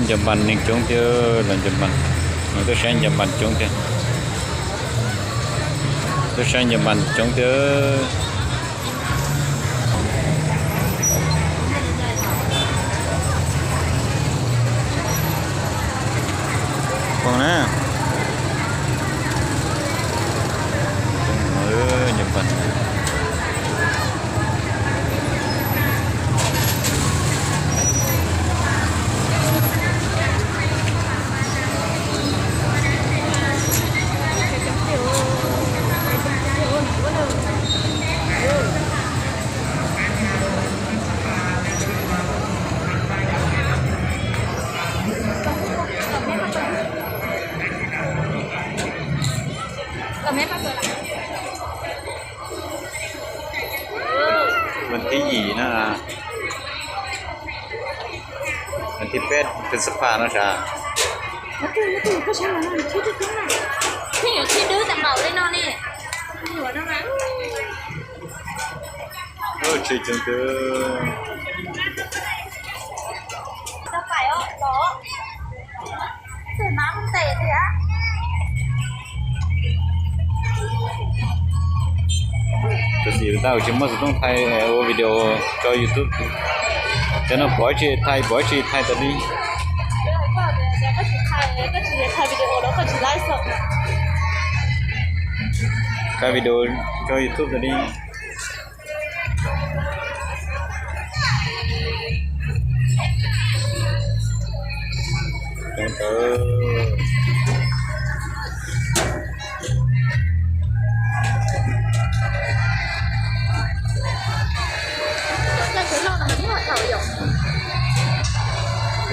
Ncaws npas neeg coob thiab, los ncaws npas, tuaj saib ncaws npas coob thiab, tuaj saib ncaws npas coob thiab. Pom na, ncaws npas. Vas thib yim na, vas thib peb, peb xab phas no sav. Tsis tseem twg. Tus xim tau tsis muaj xov tooj thaij ua video tso YouTube. Cov no pov tsis thaij, pov tsis thaij tas li. Thaij video tso YouTube tas li.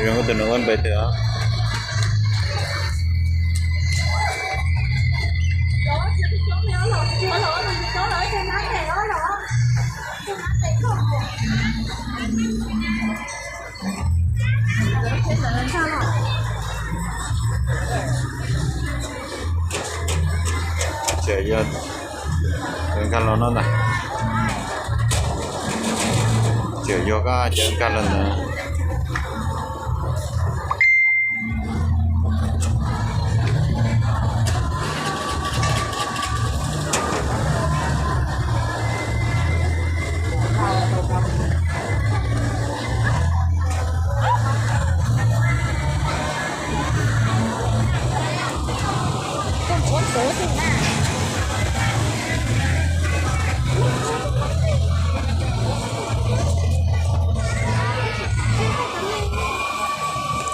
Zoo tus nws ua npawg twg os. Tseem yog nkag los no ntag. Tseem yog koj cov nkag los ntawd.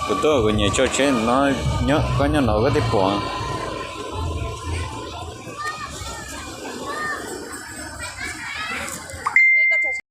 Kuv tuaj kuv nyiam tso tsheb no, koj nyob no koj thiaj pom.